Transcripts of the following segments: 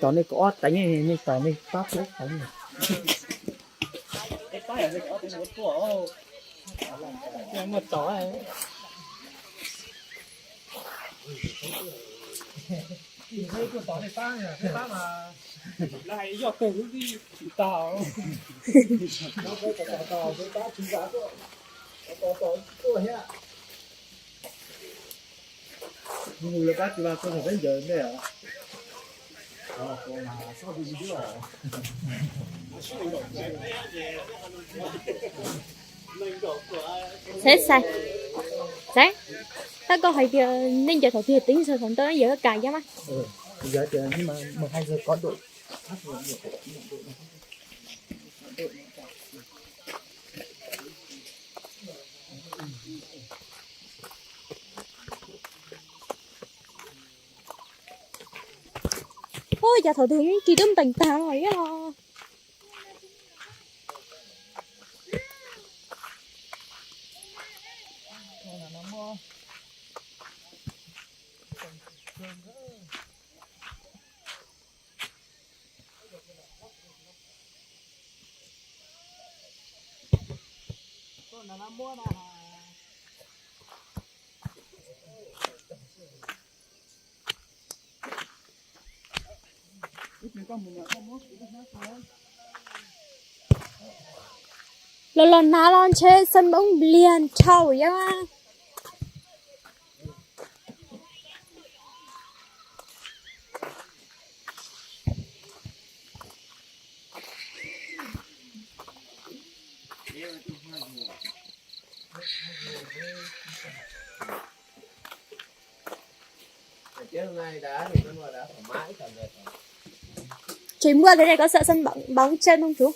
Tos nej kaum ob teev, nej tos nej pab kuv ob teev. Muaj tos. Xaiv xaiv, tab koj hais tias nej ncaws thaum twg teev txog thaum ntawd yawg kam yab mas. Ua cas thaum twg ris twb ntees tag los yog. Los los hnav los ntshe xab npoob npliag nrhau yab. Tsis muaj li, koj xav xab npoob tsawg noo tsuv.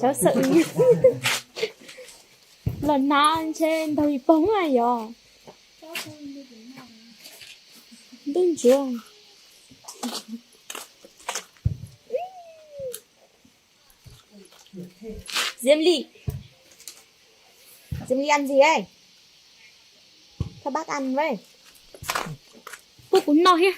Xav xav los hnav ntshe ntaug ib poog na yog. Ntuj ntsuag. Diễm Ly. Diễm Ly ăn gì ấy? Các bác ăn với. Pub kuv noj thiab.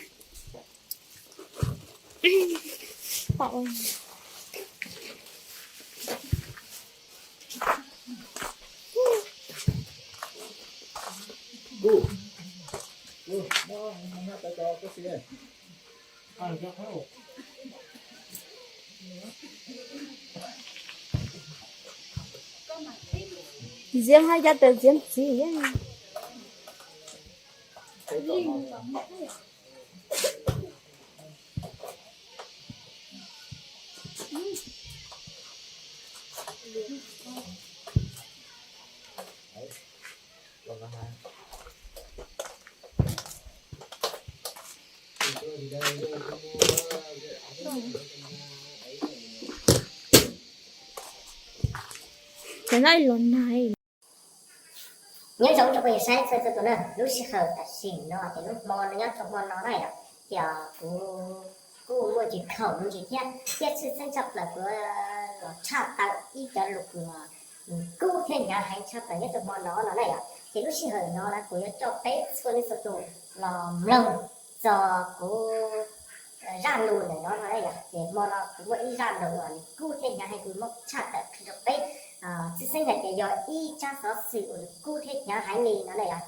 Diễm haj yab tes Diễm txiv. Ces noj los nag. Nyob zoo rau peb saib txhua txhua tus na, lub sij hawm tam sim no ces lub hmo no nyob rau hmo no na yom, ces kuv kuj muaj tsis khoom me ntsis thiab, thiab tshwj xeeb tshaj plaws kuv los tshaj tawm ib cov lus uas kub thiab hnyav heev tshaj plaws nyob rau hmo no no na yom. Ces lub sij hawm no na kuv yuav coj peb txhua leej txhua tus los mloog txog kuv zaj lus ntawm no no na yom. Ces hmo no kuv muaj ib zaj lus uas nws kub thiab hnyav heev, kuv muab tshaj tawm qhia rau peb, tshwj xeeb hais tias yog ib tsab xov xwm uas nws kub thiab hnyav heev li no na yom.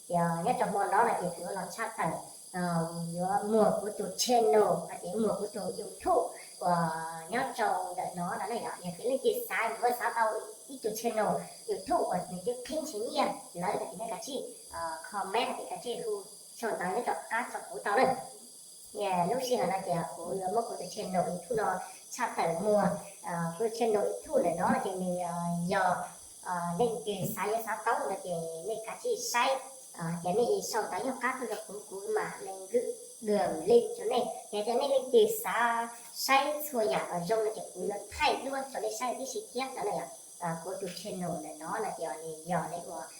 Ces nyob rau hmo no no ces kuv yuav los tshaj tawm, yuav muag kuv tus channel hais tias muag kuv tus YouTube uas nyob rau ntawm no no na yom. Yog tias leej twg xav yuav xav tau ib tug channel YouTube uas nws twb qhib ntshiab nyiaj lawm no ces nej kav tsij comment hais tias kav tsij hu sau ntawv nyob rov qab rau kuv tau na. Lub sij hawm no ces kuv yuav muab kuv tus channel YouTube no tshaj tawm muag. Kuv tus channel YouTube ntawm no ces nws yog leej twg xav yuav xav tau no ces nej kav tsij saib, ces nej sau ntawv nyob qab tuaj rau kuv, kuv mam li nkw dua link rau nej. Ces yog nej leej twg xav saib txhua yam los zoo no ces kuv yuav thaij duab rau nej saib tib si thiab no na yom. Kuv tus channel ntawm no no ces nws yog li uas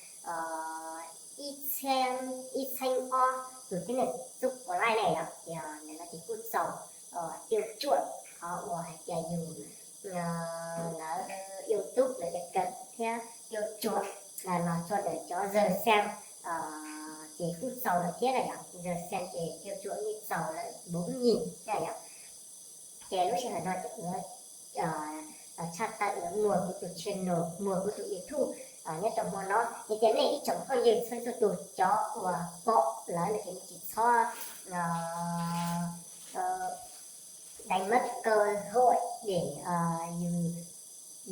ib txheeb, ib txheeb ob tus tib neeg xub pus laij ne yom. Ces ntawm no ces kuj txaus tiêu chuẩn qhov uas hais tias yus lawv YouTube lawv cov kawm thiab tiêu chuẩn los rau ntawm cov giờ xem, ces kuj txaus lawm thiab na yom, giờ xem ces tiêu chuẩn yeej txaus lawm bốn nghìn na yom. Ces lub sij hawm no ces kuv yuav tshaj tawm yuav muag kuv tus channel, muag kuv tus YouTube nyob rau hmo no. Yog tias nej ib tsoom phooj ywg txhua txhua tus cov uas pom lawm no ces nej tsis txhob đánh mất cơ hội để yus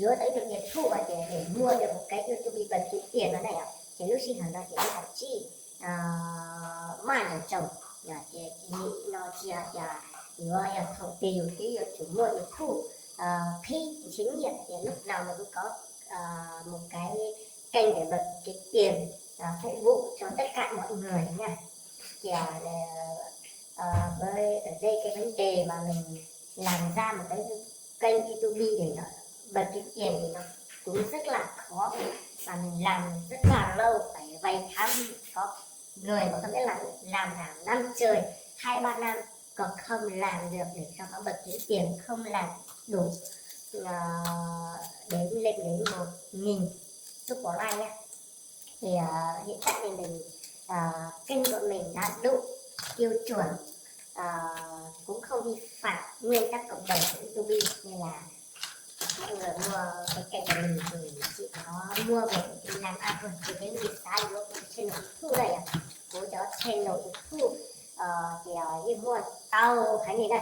yuav tau ib tug YouTube hais tias để mua được một cái YouTube bật kiếm tiền no na yom. Ces lub sij hawm no ces nej kav tsij maj nroos, ces no tsis hais tias yuav yog thaum twg yus twb yuav tsum muaj YouTube qhib ntshiab nyiaj, ces lúc nào mình cũng có một cái kênh để bật kiếm tiền, phục vụ cho tất cả mọi người nha. Thì với ở đây cái vấn đề mà mình làm ra một cái kênh YouTube để nó bật cái tiền thì nó cũng rất là khó, và mình làm rất là lâu, phải vay tháng có người mà không biết làm làm hàng năm trời, hai ba năm còn không làm được để cho nó bật cái tiền, không làm đủ ờ, đến lên đến một nghìn support like nhé. Thì ờ, hiện tại thì mình ờ, kênh của mình đã đủ tiêu chuẩn, ờ, cũng không vi phạm nguyên tắc cộng đồng của YouTube, nên là mọi người mua cái kênh của mình thì chỉ có mua về để làm ăn thôi, thì cái gì xá yếu cũng trên YouTube đây ạ. Của cho channel YouTube thì ờ, như mua tàu hay gì đây,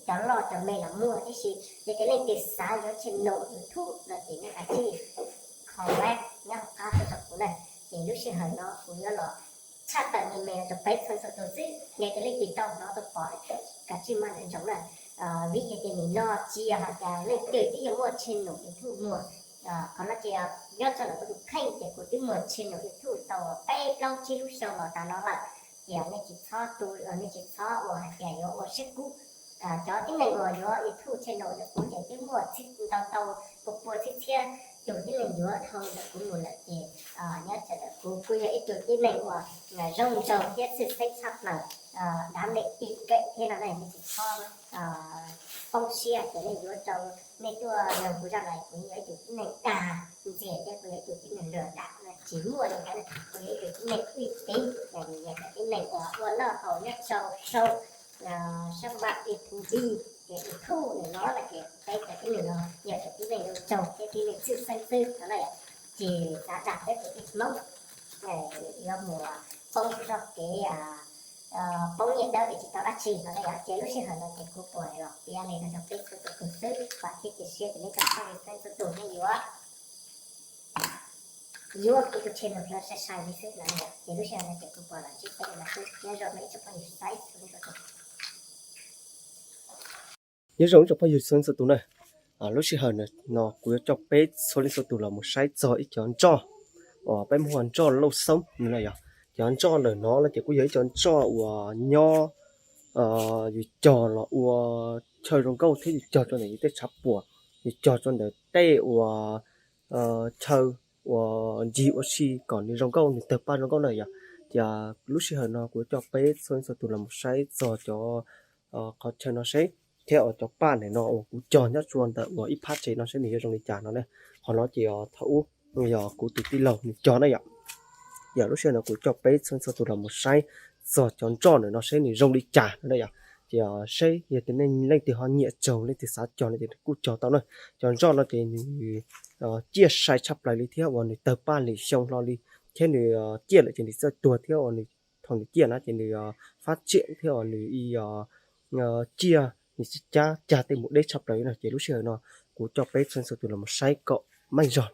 cov loj cov me los muag, tab sis yog tias leej twg xav yuav channel YouTube no ces nej kav tsij comment nyob hauv qab tuaj rau kuv na, ces lub sij hawm no kuv yuav los tshaj tawm me me rau peb txhua txhua tus xwb. Yog tias leej twg tau hnov tau pom, kav tsij maj nroos na. Vim yog tias nim no tsis yog hais tias leej twg twb yuav muaj channel YouTube muag, qhov no ces nyob rau ntawm kuv tus kheej ces kuv twb muag channel YouTube tau peb plaub tsib lub xyoo los tas no lawm. Ces nej tsis txhob tu, nej tsis txhob ua hais tias yuav ua siab kub. Cov tib neeg uas yuav YouTube channel ntawm kuv ces twb muaj txhib ntau ntau, pua pua txhiab txhiab tus tib neeg yuav dhau ntawm kuv mus lawm ces nyob rau ntawm kuv kuj yog ib tug tib neeg uas zoo nraug thiab tshwj xeeb tshaj plaws, đáng để tin cậy thiab no na, nej tsis txhob poob siab ces nej yuav rau nej tuaj nrog kuv zaj no, kuv yog ib tug tib neeg dag ntxias thiab kuv yog ib tug tib neeg lwm dam, tsis muaj li ntawd, kuv yog ib tug tib neeg uy tín, yog cov tib neeg uas ua noj haus nyob rau saum sab npam YouTube, ces YouTube ntawm no ces peb cov tib neeg no yog cov tib neeg zoo nraug thiab tib neeg tshwj xeeb xwb no na yom. Ces xav dag peb tus tib Hmoob yuav mus poob txoj kev poob nyiaj dawb es tsis tau dab tsi no na yom. Ces lub sij hawm no ces kuv puas los piav li no rau peb txhua tus xwb, vam thiab cia siab tias nej tsoom phooj ywg txhua tus nej yuav yuav kuv tus channel no sai sai li xwb no na yom. Ces lub sij hawm no ces kuv puas los ntsib peb li no xwb, nyob zoo nej ib tsoom phooj ywg saib txhua leej txhua tus. Nyob zoo ib tsoom phooj ywg txhua leej txhua tus na. Lub sij hawm no kuv yuav coj peb txhua leej txhua tus los mus saib txog ib cov ntsoj uas peb muab hu ua ntsoj lauj xoob no na yom. Cov ntsoj ntawm no no ces kuj yog ib cov ntsoj uas nyob yus cog los ua chaw zoo nkauj thiab yus cog rau ntawm yus tej tshav puam, yus cog rau ntawm tej uas chaw uas ncig ua si kom nws zoo nkauj, nws tawg paj zoo nkauj na yom. Ces lub sij hawm no kuv yuav coj peb txhua leej txhua tus los mus saib txog cov qhov chaw no seb, thiab uas cov paj ntawm no uas kuv cog nyob tsua ntawm uas ib phab tsev no seb nws yuav zoo li cas no na. Qhov no ces thaum ub yog kuv tus tij laug nws cog na yom. Yog lub sij hawm no kuv coj peb txhua leej txhua tus los mus saib txog cov ntsoj ntawm no seb nws zoo li cas no na yom. Ces seb yog tias nej leej twg ho nyiam cog, leej twg xav cog no ces kuj cog tau na. Cov ntsoj no ces nws ciaj sai tshaj plaws li thiab uas nws tawg paj lwm xyoo hlo li, thiab nws ciaj lawm ces nws txawj tuag thiab uas nws, thaum nws ciaj na ces nws fab tsiam thiab uas nws ciaj, nws cab cag tej mus deb tshaj plaws li no. Ces lub sij hawm no kuv coj peb txhua leej txhua tus los mus saib kom meej zog,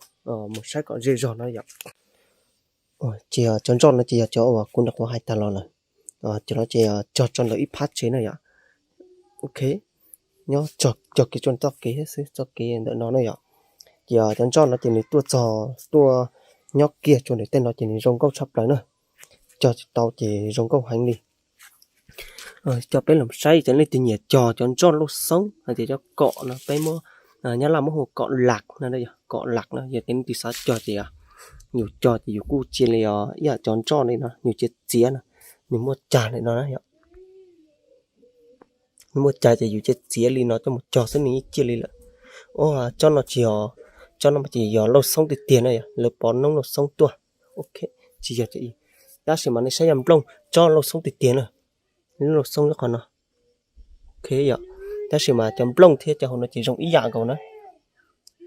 mus saib kom ze zog no yom. Ces cov ntsoj no ces yog cov uas kuv nrog kuv hais tag los lawm. Cov no ces cog tso ntawm ib phab tsev na yom. Ok, nyob cog kiag tso txoj kev xwb, txoj kev ntawm no na yom. Ces cov ntsoj no ces nws tuaj txog, tuaj nyob kiag tsua ntawm tej no ces nws zoo nkauj tshaj plaws na. Cog tsis tau ces zoo nkauj heev li. Coj peb los saib cov leej twg nyiam cog cov ntsoj lauj xoob hais tias cov kom no peb muab, Nyab Laj muab hu kom lak no, kom lak no, yog tias leej twg xav cog ces yus cog ces yus kuj cia li ib yam cov ntsoj li no, yus cia txiav no, nws muaj cag li no na yom. Nws muaj cag ces yus cia txiav li no coj mus cog xwb nws yeej ciaj li lawm. Ua tsob no tsis yog, tsob no ces yog lauj xoob tiag tiag na yom, lawv pov noob lauj xoob tuaj. Ok, tsis yog cov ib Tab sis mas nej saib yog nplooj tsob lauj xoob tiag tiag na, lub lauj xoob lub qhov no. Yog, tab sis mas cov nplooj thiab cov hauv no ces zoo ib yam nkaus na.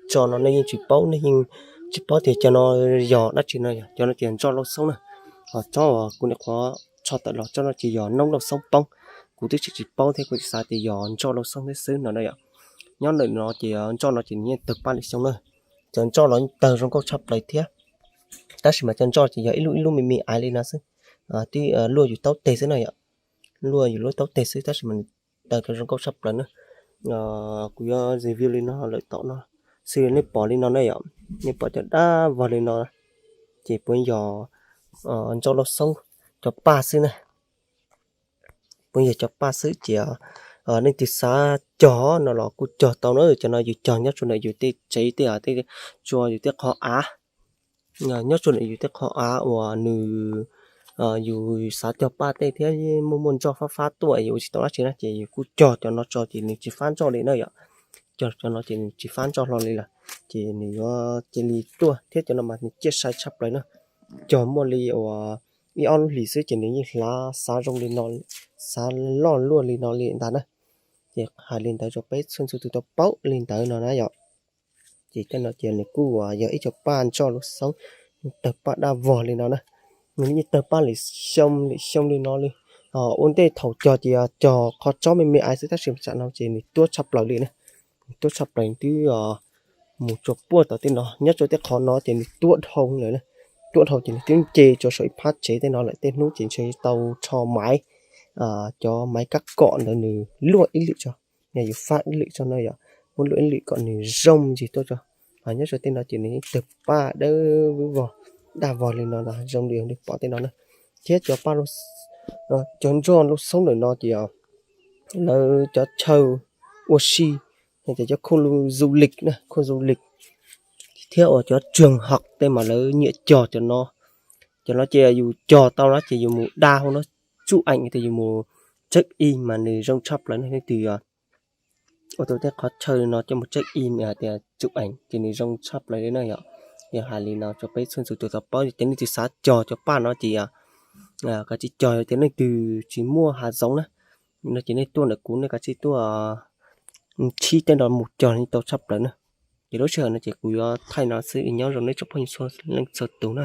Tso no nej yeej tsis paub, nej yeej tsis paub tias cov no yog dab tsi no, yog cov no ces ntso lauj xoob na. Ho tsob uas kuv nyuam qhuav tso tawm los tsob no ces yog noob lauj xoob poob. Kuv twb tsis tsis paub thiab kuv tsis xav tias yog ntso lauj xoob thiab xwb no na yom. Nyob ntawm no ces ntso no ces nws yeej tawg paj li xyoo na. Cov ntso los yeej tawg zoo nkauj tshaj plaws thiab. Tab sis mas cov ntso ces yog ib lub ib lub me me aiv li no xwb. Twb luaj yus taub teg xwb na yom. Luaj yus lub taub teg xwb tab sis mas nws tawg rau zoo nkauj tshaj plaws na. Kuv yuav review li no lawm tom no, xws li nej pom li no na yom, nej pom cov dab vog li no ces puav yog ntso lauj xoob cov paj xwb na. Puav yog cov paj xwb ces nej tus xav cog no los kuj cog tau na. Cov no yus cog nyob rau ntawm yus tej tsev tej, tej tsua yus tej qhov av, nyob rau ntawm yus tej qhov av uas nws yus xav cog paj tej thiab muaj muaj ntso fab fab tuaj yus ua tsis tau dab tsi na ces yus kuj cog cov no tso ces nws tsis fab ntso li na yom. Cog cov no ces nws tsis fab ntso hlo li lawm, ces nws yuav cia li tuaj thiab. Cov no mas nws ciaj sai tshaj plaws na. Cog muaj li uas ib ob lub hlis xwb ces nws yeej hlav xav zoo li no, xav loj luaj li no li ntag na. Ces hais li ntawd rau peb txhua txhua tus tau paub li ntawd no na yom. Ces cov no ces nws kuj yog ib co paj ntso lauj xoob tawg paj dab vog li no na. Nws yeej tawg paj li xyoo li xyoo li no li. Ua ntej thaum cog ces cog qhov tsob me me aiv xwb tab sis tsam no ces nws tuab tshaj plaws li na. Nws tuab tshaj plaws twb mus tsuas puag tom tej no, nyob rau tej qhov no ces nws tuab dhau lawm na. Tuab dhau ces nws twb nce rau saum ib phab tsev tej no lawm, tej hnub ces ntshe tau rho maiv, cov maiv kab kom ntawd nws luaj ib lwm tso, yog yus fab ib lwm tso no yom, muab luaj ib lwm kom nws zoo ntsis tuaj tso. Nyob rau tej no ces nws yeej tawg paj dawb vog, daj vog li no ntag, zoo li yog nej pom tej no na. Thiab cov paj, cov ntso lauj xoob ntawm no ces lawv cov chaw ua si, ces cov khu du lịch na, khu du lịch thiab uas cov trường học tej mas lawv nyiam cog cov no. Cov no ces yus cog tau no ces yus mus da hauv no, chụp ảnh tias yus mus check in mas nws zoo tshaj plaws na. Leej twg ua tau tej qhov chaw no coj mus check in hais tias chụp ảnh ces nws zoo tshaj plaws li na yom. Yog hais li no rau peb txhua txhua tus tau paub, ces nej twg xav cog cov paj no ces kav tsij cog, yog tias leej twg tsis muaj hav zoov na, no ces nej tuaj ntawm kuv, nej kav tsij tuaj ntsib tej no mus cog yeej tau tshaj plaws na. Ces lub sij hawm no ces kuv yuav thaij no xwb, nyob zoo nej tsoom phooj ywg txhua leej txhua tus na.